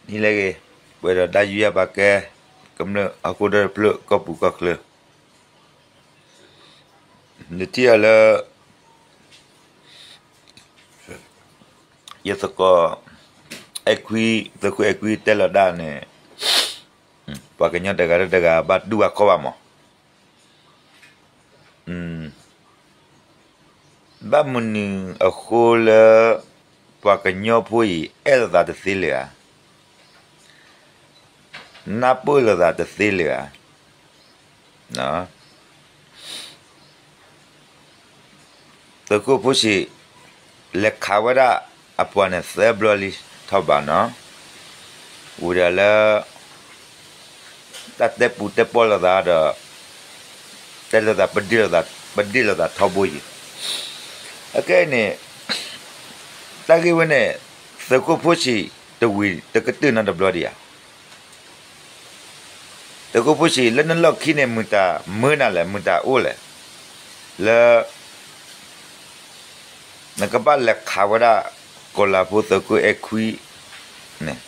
နံၤလၢအဂ့ၤ, ပှဲၤဒီးတၢ်ယူးယီၣ်ပာ်ကဲ ကမျၢၢ်ဟီၣ်ခိၣ်ဒီတဖျၢၣ် ကီၢ်ပူၤကီၢ်ချၢ, နထံၣ်အီၤလၢ ယသကိး အဲၣ်ခွံ, သုးခိၣ်အဲၣ်ခွံတဲလီၤတၢ်န့ၣ်, ပှၤကညီတဂၤလၢတဂၤဘၣ်တူၢ်ဘၣ်ခီၣ်ဘၣ်မး. ဘၣ်မနုၤအဃိလၢ ပှၤကညီဖိအံၤ အဲၣ်လိာ်သးတသ့လၢၤဧါ, နၢ်ပၢၢ်လိာ်သးတသ့လၢၤဧါ. သုးခိၣ်ဖိဆံး လဲၤခးဝဲဒၣ်အပှၤန့ၣ်သၢဘျီလံထီၣ်ဘးနီၤ, ဝံၤဒီးလၢ တၢ်တဲပူၤတဲပီၣ်လိာ်သးဒီး တဲလိာ်သး ပဒ့ၣ်လိာ်သးထီဘိယံၤ, အခဲအံၤန့ၣ် တၢ်ဂ့ၢ်ဝဲန့ၣ် သုးခိၣ်ဖိဆံးတဝံၤတကတၢၢ်နီတဘျီဒံးဧါ. သုးခိၣ်ဖိဆံး လၢနလီၢ်ခံန့ၣ် မုၢ်တၢ်မုာ်နၤလဲၣ်, မုၢ်တၢ်အိၣ်လဲၣ်, လၢ နကဘၣ်လဲၤခးဝဲဒၣ် ကီၤလၤဖိသုးခိၣ်အဲၣ်ခွံန့ၣ်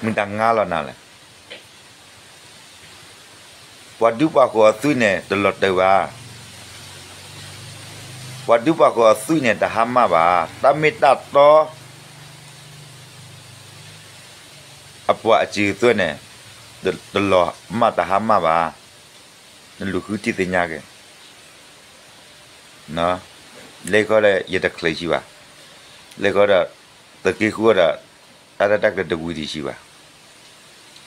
မုၢ်တၢ်ငါလီၤနၤလဲၣ်. ပှၤဒူပှၤဃိၤအသွံၣ်န့ၣ် တလီၤတၢၢ်ဘၣ်. ပှၤဒူပှၤဃိၤအသွံၣ်န့ၣ် တဟါမၢ်ဘၣ်. တၢ်မ့ၢ်တၢ်တီ အပှၤအစံၤအသွဲၣ်န့ၣ် တလီၤမၢ်တဟါမၢ်ဘၣ်. နလူၤဃုထံၣ်သ့ၣ်ညါက့ၤ လၢခီဒီး ယတချုးဆံးဘၣ်. လၢခီဒီး သုးက့ဃုဒီး တၢ်ရဲၣ်တၢ်ကျဲၤတဝံၤဒံးဆံးဘၣ်.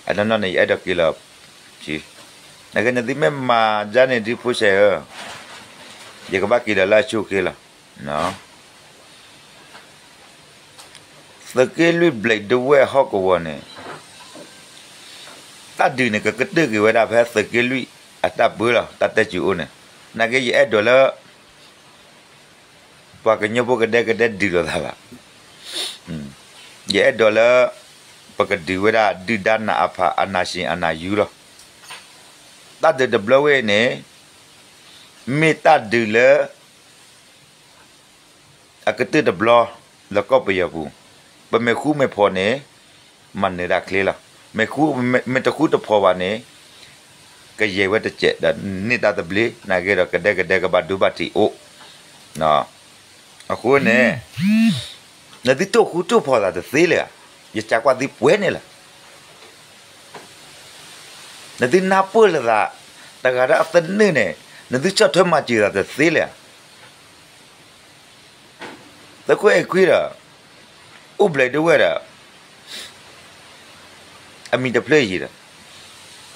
အနီၢ်နီၢ်န့ၣ် ယအဲၣ်ဒိးက့ၤလီၤ, နကနသုမ့ၢ်မၤဒ်န့ၣ်ဒုးဖိဆဲးဧၢ, ယကဘၣ်က့ၤလီၤလၢအဆိအချ့လီၤ. သုးက့လွံၢ်ဘျဲးဒဝဲၢ်ဟီၣ်ကဝီၤန့ၣ် တၢ်ဒုးန့ၣ် ကကတၢၢ်က့ၤဝဲဒၣ်ဖဲသုးက့လွံၢ်အတၢ်ပၢလီၤ, တၢ်တဲစူၤအိၣ်န့ၣ်, နာ်က့ယအဲၣ်ဒိးလၢ ပှၤကညီဖိကဒဲကဒဲဒုးလိာ်သးဘၣ်. ယအဲၣ်ဒိးလၢ ပကဒုးဝဲဒၣ်ဒုၣ်ဒါနးအဖး အနၢ်စ့ၣ်အနၢ်ယူလီၤ. တၢ်ဒုးတဘျီဝဲအံၤန့ၣ် မ့ၢ်တၢ်ဒုးလၢ အကတၢၢ်တဘျီ လၢကီၢ်ပယီၤပူၤ, ပမ့ၢ်ဃူမ့ၢ်ဖိးန့ၣ် မၤနၢၤတၢ်ချ့လီၤ. မ့ၢ်ဃူ, မ့ၢ်တဃူတဖိးဘၣ်န့ၣ် ကယဲၢ်ဝဲတစဲးဒီးန့ၢ်တၢ်သဘျ့, နာ်က့ဒီးကဒဲကဒဲကဘၣ်ဒိဘၣ်ထံးအိၣ်. အဃိန့ၣ် နသုတိၢ်ဃူတိၢ်ဖိးသးတသ့လၢၤဧါ, ယစံးကွၢ်သုပှဲၤန့ၣ်လီၤ. နသုနၢ်ပၢၢ်လိာ်သး တဂၤဒီးအသနၢၣ်န့ၣ် နသုဆီၣ်ထွဲမၤစၢၤသးတသ့လၢၤဧါ. သုးခိၣ်အဲၣ်ခွံဒီး အိၣ်ဘျဲးဒဝဲၢ်ဒီး အမံၤတဖျၢၣ်ယံၤဒီး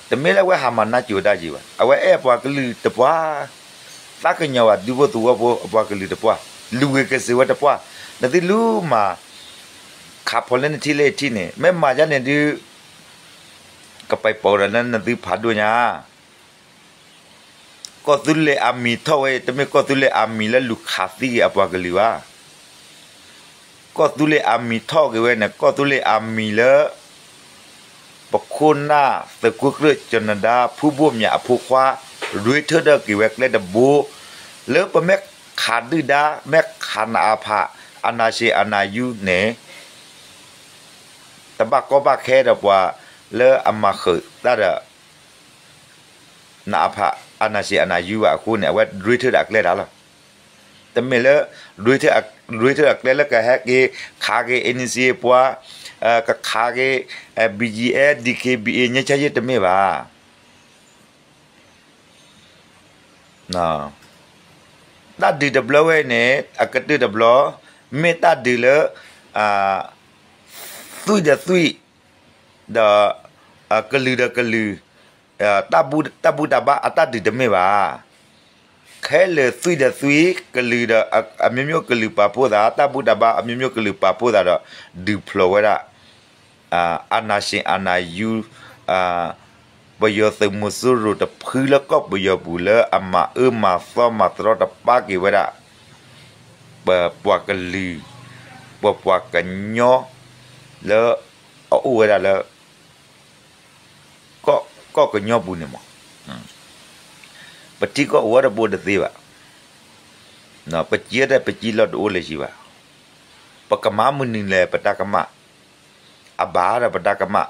တမ့ၢ်လၢအဝဲဟးမၤနၢ်စူၤဝဲဒၣ်ယံၤဘၣ်, အဝဲအဲၣ်အပှၤကလုာ်တပှၢ်, သးကညီၤဘၣ်ဒူဖိသဝီဖိအပှၤကလုာ်တပှၢ်, လူၤဂ့ၤကစၢၤဝဲတပှၢ်, နသုလူၤမၤ ခးဖိးလၢနထံၣ်လၢထံၣ်န့ၣ် မ့ၢ်မၤဒ်န့ၣ်ဒုး ကပာ်ပီးဒီးလၢနသုဖးဒိၣ်ညါ ကီၢ်သူလ့ၤအမံၤထီၣ်ဝဲ တမ့ၢ်ကီၢ်သူလ့ၤအမံၤလၢလူၤခးသံက့ၤအပှၤကလုာ်ဘၣ်. ကီၢ်သူလ့ၤအမံၤထီၣ်က့ၤဝဲန့ၣ် ကီၢ်သူလ့ၤအမံၤလၢ ပခိၣ်နၢ်သုးခိၣ်ကျၢၢ်ကၠီၤနဒါ ဖုဘိၣ်မၠးအဖိခွါ ရ့ထၢၣ်ဒီးက့ၤဝဲကျဲတဘိ လၢပမ့ၢ်ခးဒုၣ်ဒါ မ့ၢ်ခးနအဖး အနၢ်စ့ၣ်အနၢ်ယူန့ၣ် တဘၣ်ကီဘၣ်ခဲဒီးပှၤလၢအမၤဃုာ်တၢ်ဒီး နအဖး အနၢ်စ့ၣ်အနၢ်ယူဘၣ်အဃိန့ၣ် အဝဲရ့ထၢၣ်ဒီးအကျဲတၢ်လီၤ. တမ့ၢ်လၢ ရ့ထၢၣ်အကျဲလၢကဟဲက့ၤ ခးက့ၤ အ့ၣ်နံၣ်စံၣ် ပှၤ, ကခးက့ၤ ဘီၣ်ကၠံၣ်အဲၣ် ဒံၣ်ခ့ၣ်ဘံၣ်အ့ၣ် ငြိမ်းချမ်းရေး တမ့ၢ်ဘၣ်. တၢ်ဒုးတဘျီဝဲအံၤန့ၣ် အကတၢၢ်တဘျီ မ့ၢ်တၢ်ဒုးလၢ သွံၣ်ဒီးသွံၣ် ဒီး ကလုာ်ဒီးကလုာ် တၢ်ဘူၣ်တၢ်ဘါအတၢ်ဒုးတမ့ၢ်ဘၣ်. ခဲလၢာ်သွံၣ်ဒီးသွံၣ် ကလုာ်ဒီး အမျိုးမျိုးကလုာ်ပာ်ဖှိၣ်သး တၢ်ဘူၣ်တၢ်ဘါ အမျိုးမျိုးကလုာ်ပာ်ဖှိၣ်သးဒီး ဒုးဖျိးဝဲဒၣ် အာဏာရှင် အာဏာယူ ပယီၤသုးမီၤစိရိၤတဖုလၢကီၢ်ပယီၤပူၤလၢအမၤအၢမၤသီမၤတြီတပါက့ၤဝဲဒၣ် ပပှၤကလုာ် ပပှၤကညီ လၢအအိၣ်ဝဲဒၣ်လၢ ကီၢ်ကညီပူၤန့ၣ်မး, ပထံကီၢ်အိၣ်ဝဲတဘိတသ့ဘၣ်, ပစံးဒီးပစံးလီၢ်တအိၣ်လၢၤဘၣ်, ပကမၤမနုၤလဲၣ်ပတၢ်ကမၣ်, အဘၣ်ဒီးပတၢ်ကမၣ်,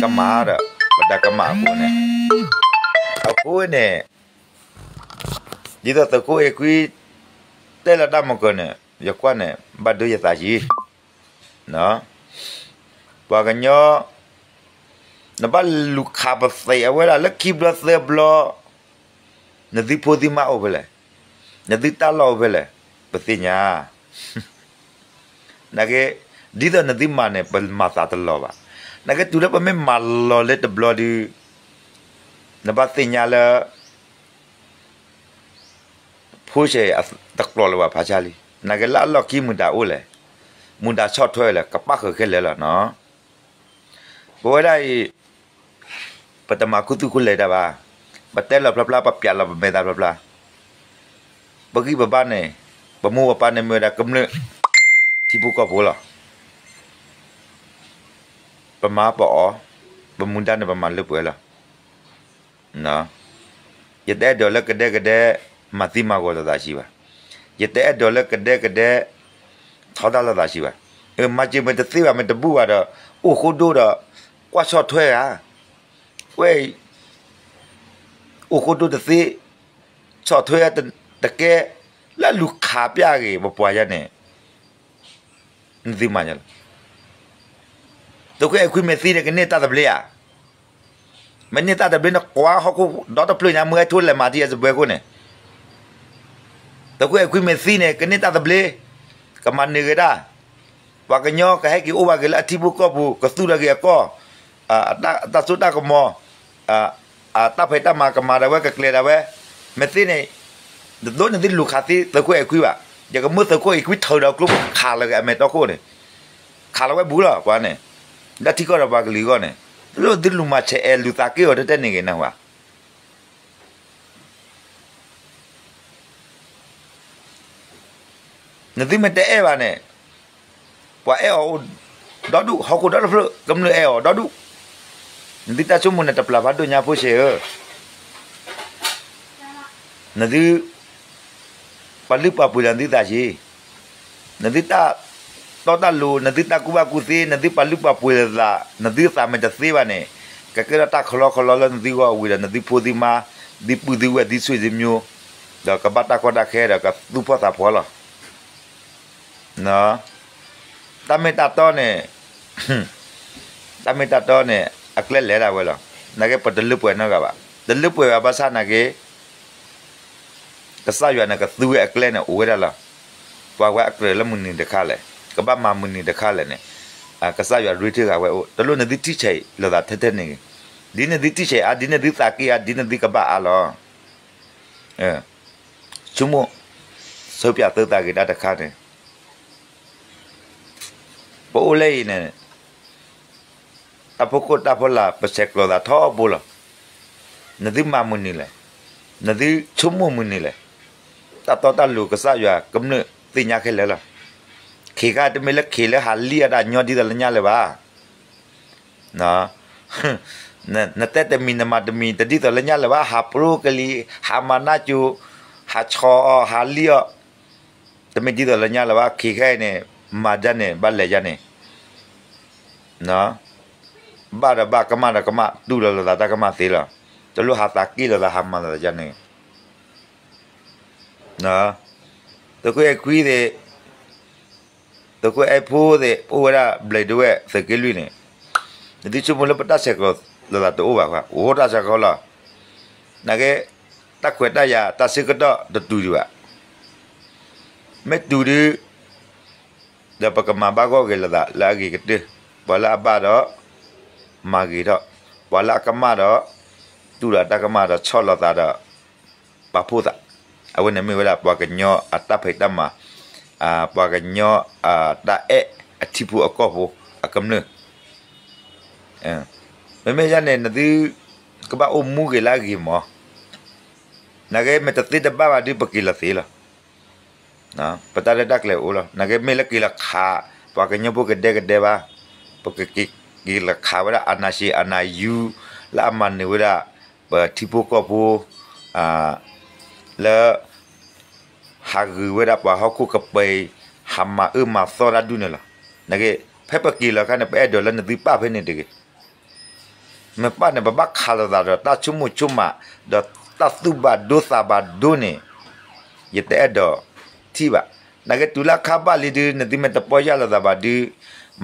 ကမၣ်ဒီးပတၢ်ကမၣ်အဃိန့ၣ်, အဃိန့ၣ် ဒ်သိးသုးခိၣ်အဲၣ်ခွံ တဲလီၤတၢ်မုၢ်ကၢၤန့ၣ် ယကွၢ်န့ၣ် ဘၣ်ဒိယသးယံၤ, ပှၤကညီ နဘၣ်လူၤခးပသံးအဝဲဒၣ်လၢခံဘျီသၢဘျီ, နသုဖိသုမါအိၣ်ဖဲလဲၣ်, နသုတၢ်လီၢ်အိၣ်ဖဲလဲၣ်, ပသ့ၣ်ညါ နာ်က့, ဒ်သိးနသုမၤန့ၣ် ပမၤသးတလီၤဘၣ်. နာ်က့ တုၤလၢပမ့ၢ်မၤလီၤလၢတဘျီဒုး, နဘၣ်သ့ၣ်ညါလၢ ဖိဆဲးတကျိၤလၢၤဘၣ်ဖးဆါလံ. နာ်က့ လၢအလီၢ်ခံမုၢ်တၢ်အိၣ်လဲၣ်, မုၢ်တၢ်ဆီၣ်ထွဲလဲၣ် ကပၣ်ဃုာ်ခဲလၢာ်လီၤနီၤ. ပဝဲဒၣ်အံၤ ပတမၤခူသူၣ်ခူလဲၤတၢ်ဘၣ်. ပတဲလီၤဖျါဖျါ ပပျးလီၤပမဲာ်သးဖျါဖျါ. ပဂံၢ်ပဘါန့ၣ်, ပမိၢ်ပပၢ်န့ၣ်မ့ၢ်ဝဲဒၣ်ကမျၢၢ်ထံဖိကီၢ်ဖိလီၤ. ပမၤပအီၣ်, ပမူဒါန့ၣ် ပမၤလၢပှဲၤလီၤ. ယတအဲၣ်ဒိးလၢကဒဲကဒဲ မၤသံမၤဂီၤလိာ်သးဆံးဘၣ်. ယတအဲၣ်ဒိးလၢကဒဲကဒဲ ထီဒါလိာ်သးဆံးဘၣ်. မၤစၢၤမ့ၢ်တသ့ဘၣ် မ့ၢ်တဘူၣ်ဘၣ်ဒီး အိၣ်ဃိဒိၣ်ဒီး ကွၢ်ဆီၣ်ထွဲဧါ. ဝဲအံၤ အိၣ်ဃိဒိၣ်တသ့, ဆီၣ်ထွဲတကဲ, လၢလူၤခးပျၢ်ဂ့ၤ ပပှၤယါန့ၣ် နသုမၤညါလီၤ. သုးခိၣ်အဲၣ်ခွံမ့ၢ်သံန့ၣ် ကန့ၢ်တၢ်သဘျ့ဧါ. မ့ၢ်န့ၢ်တၢ်သဘျ့န့ၣ် ကွၢ်ဟီၣ်ခိၣ်ဒီတဖျၢၣ်ညါ မ့ၢ်ဟဲထိလဲၤမၤထံအစပွဲခိၣ်န့ၣ်, သုးခိၣ်အဲၣ်ခွံမ့ၢ်သံန့ၣ် ကန့ၢ်တၢ်သဘျ့, ကမၤနၢၤဂ့ၤတၢ်, ပှၤကညီကဟဲက့ၤအိၣ်ဘၣ်က့ၤလၢအထံဖိကီၢ်ဖိ, ကသူၣ်ထီၣ်က့ၤအကီၢ်, တၢ်စိတၢ်ကမီၤ, တၢ်ဖံးတၢ်မၤကမၤဒၣ်ဝဲ ကကျဲၤဒၣ်ဝဲ, မ့ၢ်သ့န့ၣ်, တဒိးန့ၣ်သုလူၤခးသံသုးခိၣ်အဲၣ်ခွံဘၣ်. ယကမၢသုးခိၣ်အဲၣ်ခွံထၢဒီးကျိ ခးလီၤက့ၤအမဲာ်တီခိၣ်န့ၣ်, ခးလီၤဝဲဘူးလီၤ ပှၤန့ၣ်, လၢထံကီၢ်ဒီးပှၤကလုာ်အဂီၢ်န့ၣ်, တလိၣ်သုလူၤမၤဆဲးအဲၣ်လူၤသးက့ၢ်အီၤတတဲန့ၣ်ဂ့ၤနၢ်ဟူဧါ. နသုမ့ၢ်တအဲၣ်ဘၣ်န့ၣ်, ပှၤအဲၣ်အီၤအိၣ်ဒီဒူၣ်, ဟီၣ်ခိၣ်ဒီတဖျၢၣ် ကမျၢၢ်အဲၣ်အီၤဒီဒူၣ်, နသုတၢ်ဆိကမိၣ်န့ၣ် တပျၢ်ဖးဒိၣ်ညါဖိဆဲးဧၢ, နသု ပာ်လုၢ်ပာ်ပှ့ၤလီၤနသုသးဆံး, နသုတၢ်တီတၢ်လိၤ, နသုတၢ်ကူၣ်ဘၣ်ကူၣ်သ့, နသုပာ်လုၢ်ပာ်ပှ့ၤလီၤသး, နသုသးမ့ၢ်တသ့ဘၣ်န့ၣ်, ကကဲထီၣ်တၢ်ခီလီခီလီလၢနသုဂီၢ်ဝံၤဒီး နသုဖိသုမါ, သုပုၢ်သုဝဲၢ် သုဆွေသုမျိုး, ဒီးကဘၣ်တၢ်ကီတၢ်ခဲဒီး ကသူၣ်ဖှီၣ်သးဖှီၣ်လီၤ. တၢ်မ့ၢ်တၢ်တီန့ၣ်, တၢ်မ့ၢ်တၢ်တီန့ၣ် အကျဲလဲၤဒၣ်ဝဲလီၤ. နာ်က့ ပတလၢပှဲၤနီတဂၤဘၣ်. တလၢပှဲၤဘၣ်ဘၣ်ဆၣ်နာ်က့ ကစၢ်ယွၤန့ၣ် ကသူဝဲအကျဲန့ၣ် အိၣ်ဝဲဒၣ်လီၤ. ပှၤဝဲအကြၢးလၢမုၢ်နံၤတခါလဲၣ်, ကဘၣ်မၤမုၢ်နံၤတခါလဲၣ်န့ၣ်, ကစၢ်ယွၤရ့ထၢၣ်ဃာ်ဝဲအိၣ်. တလိၣ်နသုထံၣ်ဆဲးလိာ်သးထဲထဲန့ၣ်ဂ့ၤ, ဒ်နသုထံၣ်ဆဲးအါ, ဒ်နသုသးက့ၢ်အါ, ဒ်နသုကဘၣ်အါလီၤ. ဆိကမိၣ်, ဆိပၠးသုသးဂ့ၤတၢ်တခါန့ၣ် ပအိၣ်လၢအံၤန့ၣ်, တၢ်ဖိခိၣ်တၢ်ဖိလာ် ပဆဲးကျိးသးထီဘိလီၤ. နသုမၤမုၢ်နံၤလဲၣ်, နသုဆိကမိၣ်မုၢ်နံၤလဲၣ်, တၢ်တီတၢ်လိၤကစၢ်ယွၤကမျၢၢ်သ့ၣ်ညါခဲလၢာ်လီၤ. ခ့ခါတမ့ၢ်လၢခ့လၢဟးလံၣ်အတၢ်ညီဒ်သိးလၢညါလၢၤဘၣ်. နတဲတမံၤနမၤတမံၤ တဒ်သိးလၢညါလၢၤဘၣ်, ဟးပျိကလံၤ, ဟးမၤနၢ်ကၠိ, ဟးဆီၣ်အီၤ, ဟးလံၣ်အီၤ, တမ့ၢ်ဒ်သိးလၢညါလၢၤဘၣ်. ခ့ခဲအံၤန့ၣ် မၤဒ်န့ၣ် ဘၣ်လဲၤဒ်န့ၣ်, ဘၣ်ဒီးဘၣ် ကမၣ်ဒီးကမၣ် တူၢ်လိာ်လိာ်သးတၢ်ကမၣ်သ့လီၤ. တလိၣ်ဟးသးက့ၢ်လိာ်သး ဟးမၤလိာ်သးဒ်န့ၣ် သုးခိၣ်အဲၣ်ခွံသ့ၣ်, သုးခိၣ်အဲၣ်ဖိသ့ၣ် အိၣ်ဝဲဒၣ်ဘျဲးဒဝဲၢ်သုးက့လွံၢ်န့ၣ်, နသုဆိကမိၣ်လၢပတၢ်ဆဲးကျိးလိာ်သးတအိၣ်ဘၣ်ဃါ, အိၣ်တၢ်ဆဲးကျိးလီၤ. နာ်က့ တၢ်ခွဲးတၢ်ယာ်တၢ်ဆၢကတီၢ်တတုၤဒံးဘၣ်. မ့ၢ်တုၤဒုး ဒီးပကမၤဘၣ်ဂီၢ်ဂ့ၤလိာ်သးလၢအဂ့ၤကတၢၢ်, ပှၤလၢအဘၣ်ဒီး မၤဂ့ၤထီၣ်, ပှၤလၢအကမၣ်ဒီး တူၢ်လိာ်အတၢ်ကမၣ်ဒီး ဆီၣ်လီၤသးဒီး ပာ်ဖှိၣ်သး, အဝဲန့ၣ်မ့ၢ်ဝဲဒၣ်ပှၤကညီအတၢ်ဖံးတၢ်မၤ, ပှၤကညီအတၢ်အဲၣ်အထံဖိအကီၢ်ဖိအကမျၢၢ်. မ့မ့ၢ်ယၤန့ၣ် နသုကဘၣ်အိၣ်မူဂ့ၤလၢအဂ့ၤမး, နာ်က့ မ့ၢ်တသ့တဘၣ်ဘၣ်ဒုး ပက့ၤလီၤသ့လီၤ. ပတၢ်ရဲၣ်တၢ်ကျဲၤအိၣ်လီၤ. နာ်က့ မ့ၢ်လၢက့ၤလီၤခး ပှၤကညီဖိကဒဲကဒဲဘၣ်, ပကက့ၤလီၤခးဝဲဒၣ် အာဏာရှင် အာဏာယူ လၢအမၤနၢၤဝဲဒၣ် ပထံဖိကီၢ်ဖိ လၢ ဟးဂုာ်ဝဲဒၣ်ပှၤဟီၣ်ခိၣ်ကပၤအံၤ ဟးမၤအၢမၤသီတၢ်ဒ်န့ၣ်လီၤ. နာ်က့ ဖဲပက့ၤလီၤခါန့ၣ် ပအဲၣ်ဒိးလၢနသုပာ်ဖဲန့ၣ်တဂ့ၤ. မ့ၢ်ပာ်န့ၣ် ပဘၣ်ခးလိာ်သးဒီးတၢ်ဆိကမိၣ်ဆိကမး, ဒီးတၢ်သူၣ်ဘၣ်ဒိသးဘၣ်ဒိန့ၣ်, ယတအဲၣ်ဒိးထံၣ်ဘၣ်. နာ်က့တုၤလၢအခါဘၣ်လံဒုး နသုမ့ၢ်တပီၢ်ယၢ်လိာ်သးဘၣ်ဒုး,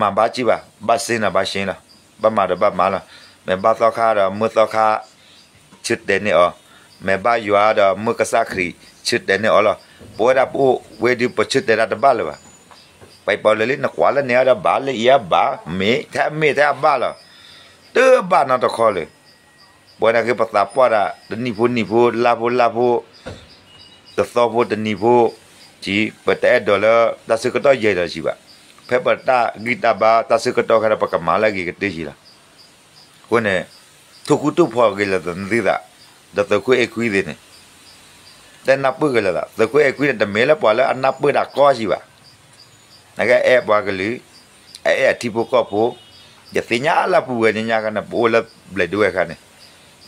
မၤဘၣ်က့ၤဘၣ်, ဘၣ်စ့နီၤဘၣ်စ့လီၤ, ဘၣ်မၤဒီးဘၣ်မၤလီၤ. မ့ၢ်ဘၣ်သီခါဒီးမုၢ်သီခါ ဆၢတဲာ်န့ၢ်အီၤ, မ့ၢ်ဘၣ်ယွၤဒီးမုၢ်ကစၢ်ခရံာ် ဆၢတဲာ်န့ၢ်အီၤလီၤ. ပဝဲဒၣ်ပအိၣ်ဝဲဒုး ပဆၢတဲာ်တၢ်တဘၣ်လၢၤဘၣ်. ပပီၣ်လၢာ်လံ နကွၢ်လၢန့ၣ်ဒီးဘၣ် လၢအံၤအဘၣ် မ့ၢ်ထဲအမ့ၢ်ထဲအဘၣ်လီၤ. တဘၣ်နီတခီလၢၤ. ပဝဲဒၣ်က့ၤပသးပှၢ်ဒၣ် တနံၣ်ဖိနံၣ်ဖိ လါဖိလါဖိ တသီဖိတနံၤဖိ, ပတအဲၣ်ဒိးလၢတၢ်ဆၢကတီၢ်ယဲၢ်ဒီးစံးဘၣ်. ဖဲပတၢ်ဂံၢ်တၢ်ဘါတၢ်ဆၢကတီၢ်ခဲဒီး ပကမၤလၢအဂ့ၤကတၢၢ်ယံၤလီၤ. အဃိန့ၣ် ထိၣ်ဃူထိၣ်ဖိးက့ၤလိာ်သးနသုသး, ဒီးသုးခိၣ်အဲၣ်ခွံသ့ၣ်န့ၣ် တဲနၢ်ပၢၢ်က့ၤလိာ်သး, သုးခိၣ်အဲၣ်ခွံန့ၣ် တမ့ၢ်လၢပှၤလၢအနၢ်ပၢၢ်တၢ်ကီစံးဘၣ်. နကအဲၣ်ပှၤကလုာ်, အအဲၣ်အထံဖိကီၢ်ဖိ, ယသ့ၣ်ညါလၢပူၤဝဲညါခါန့ၣ် ပအိၣ်လၢဘျဲၣ်ဒိဝဲၢ်ခါန့ၣ်,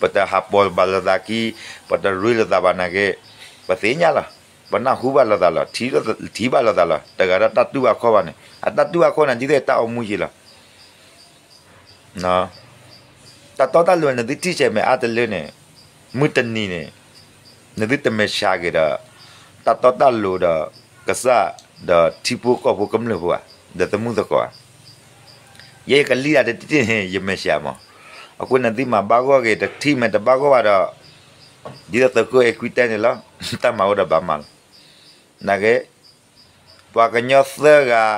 ပတဟးပိာ်ဘၣ်လိာ်သးခံ, ပတရ့လိာ်သးဘၣ်နာ်က့, ပသ့ၣ်ညါလီၤ. ပနၢ်ဟူဘၣ်လိာ်သးလီၤ, ထံၣ်ဘၣ်လိာ်သးလီၤ, တဂၤဒီးတၢ်တူၢ်ဘၣ်ခီဘၣ်န့ၣ်, အတၢ်တူၢ်ဘၣ်ခီန့ၣ် ဒ်သိးတၢ်အိၣ်မူယံၤလီၤ. တၢ်တီတၢ်လိၤနသုထံၣ်ဆဲးမဲာ်အါတလၢန့ၣ်, မုၢ်တနံၤန့ၣ်, နသုတမဲာ်ဆှးက့ၤဒီး တၢ်တီတၢ်လိၤဒီး ကစၢ်ဒီးထံဖိကီၢ်ဖိကမျၢၢ်ဖိဧါ, ဒီးသမုၣ်သကိးဧါ. ယဲယကလံၣ်ဒၣ်တထံၣ်န့ၣ် ယမဲာ်ဆှးမး. အဃိနသုမၤဘၣ်ဂီၢ်က့ၤတထံၣ်မ့ၢ်တဘၣ်ဂီၢ်ဘၣ်ဒီး, ဒ်သိးသုးခိၣ်အဲၣ်ခွံတဲန့ၣ်လီၤ, တၢ်မၤအိၣ်ဒီးဘၣ်မၤလီၤ. နာ်က့ ပှၤကညီသၢဂၤ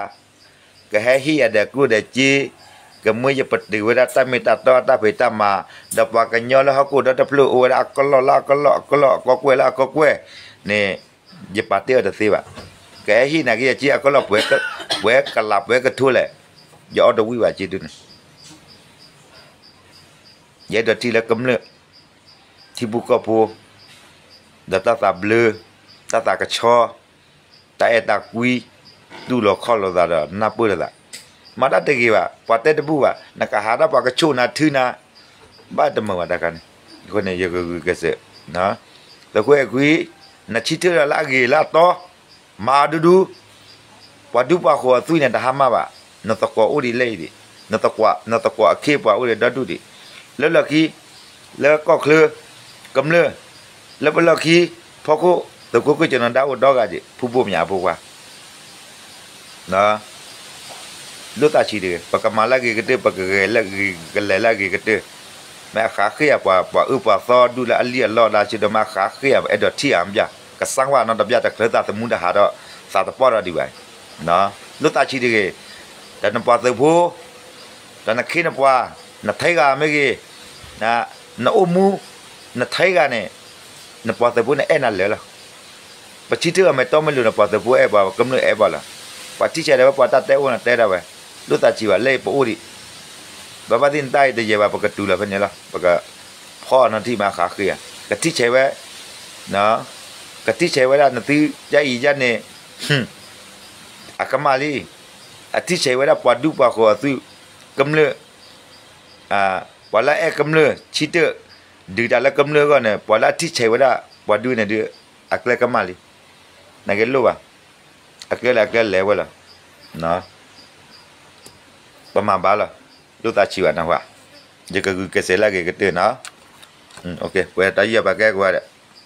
ကဟဲဟ့ၣ်ယၤဒီးကျိၣ်ဒီးစ့, ကမၢယပတုာ်ဝဲဒၣ်တၢ်မ့ၢ်တၢ်တီအတၢ်ဖံးတၢ်မၤ, ဒီးပှၤကညီလၢဟီၣ်ခိၣ်ဒီတဖျၢၣ်အိၣ်ဝဲဒၣ်အကလီၢ်လၢအကလီၢ် အကလီၢ်အကီၢ်ကွဲၢ်လၢအကီၢ်ကွဲၢ်န့ၣ်, ယပာ်တ့ၢ်အီၤတသ့ဘၣ်. ကဟဲဟ့ၣ်နာ်က့ယစ့အကလီၢ် ပှဲၤကလးပှဲၤကထိလဲၣ်, ယအီၣ်တဝံၣ်ဘၣ်စ့ဒုန့ၣ် ယအဲၣ်ဒိးထံၣ်လၢကမျၢၢ် ထံဖိကီၢ်ဖိ ဒီးတၢ်သးဘျၢ, တၢ်သးကဆှီ, တၢ်အဲၣ်တၢ်ကွံ, တူၢ်လိာ်ခီၣ်လိာ်သးဒီးနၢ်ပၢၢ်လိာ်သး, မၤတၢ်တဂ့ၤဘၣ်, ပှၤတဲတဘူၣ်ဘၣ်, နကဟးဒၣ်ပှၤကဆိၣ်နၤထုနၤ, ဘၣ်တမုာ်ဘၣ်တၢ်ခါန့ၣ်, အဃိန့ၣ် ယကဂုာ်ကစၢၢ်, သုးခိၣ်အဲၣ်ခွံ, နဆံထၢၣ်လၢအဂ့ၤလၢအတီ မၤဒူဒူ, ပှၤဒူပှၤဃိၤအသွံၣ်န့ၣ် တဟါမၢ်ဘၣ်, နသကိးအိၣ်ဒံးလၢအံၤဒံး, နသကိးအခ့အပှၤအိၣ်ဒံးဒီဒူၣ်ဒံး, လၢလီၢ်ခံ, လၢကီၢ်ချၢ, ကမျၢၢ်, လၢပလီၢ်ခံ, ဖီခိၣ်, သုးခိၣ်ကၢ်ကၠီၤနဒါအိၣ်ဒီဂၤဒံး ဖုဘိၣ်မၠးအဖိခွါ လိၣ်သးဆံးတဂ့ၤ, ပကမၤလၢအဂ့ၤကတၢၢ် ပကဂဲၤလၢအဂ့ၤကတၢၢ်, မ့ၢ်အဃးဃ့ၢ်ဧါ ပှၤအၢပှၤသီဒူၣ်လၢအလံၣ်အလီၢ်ဒါဆံးဒီး မ့ၢ်အဃးဃ့ၢ်ဧါ အဲၣ်ဒိးထံၣ်ဧါမ့ၢ်ဘၣ်, ကစၢ်ကွၢ်နီတဘျီတချုးသးသမူတဟးဒီး သးတပီၢ်ဒီးဒံးဘၣ်, လိၣ်သးဆံးတဂ့ၤ, ဒီးနပှၤသုးဖိ ဒီးနခ့နပှၤ, နထဲဂၤမ့ၢ်ဂ့ၤ, နအိၣ်မူ, နထဲဂၤန့ၣ်, နပှၤသုးဖိန့ၣ်အဲၣ်နၤလၢာ်လီၤ. ပထံၣ်ထၢၣ်အီၤမ့ၢ်တီမ့ၢ်လိၤန့ၣ် ပှၤသုးဖိအဲၣ်ပှၤ ကမျၢၢ်အဲၣ်ပှၤလီၤ. ပှၤထံၣ်ဆဲးဒီးဝဲပှၤတၢ်တဲအိၣ်န့ၣ်တဲဒၣ်ဝဲ, လိၣ်သးဆံးဘၣ် လၢပအိၣ်ဒံး, ဘၣ်ဘၣ်သ့ၣ်နတၢ်အံၤတယဲၢ်ဘၣ် ပကတုၤလီၤဖဲန့ၣ်လီၤ. ပကဖီအီၤနီထံၣ်မ့ၢ်အဃးဃ့ၢ်ဧါ, ကထံၣ်ဆဲးဝဲ, ကထံၣ်ဆဲးဝဲဒၣ်နသုယါအံၤယါန့ၣ် အကမၣ်လံ, အထံၣ်ဆဲးဝဲဒၣ်ပှၤဒူပှၤဃိၤအသွံၣ်, ကမျၢၢ်, ပှၤလၢအအဲၣ်ကမျၢၢ်ဆံတၢၣ်, ဒုးတၢ်လၢကမျၢၢ်အဂီၢ်န့ၣ် ပှၤလၢအထံၣ်ဆဲးဝဲဒၣ်ပှၤဒူန့ၣ်ဒုး, အကျဲကမၣ်လံ, နကလိၣ်ဘၣ်, အကျဲလၢအကျဲလဲၤဝဲလီၤ. ပမၤဘၣ်လီၤ, လိၣ်သးဆံးဘၣ်နဟါ, ယကဂုာ်ကျဲးစၢးလၢအဂ့ၤကတၢၢ်နီၤ, ပှဲၤတၢ်ယံာ်ပှၤကဲကဝဲဒၣ်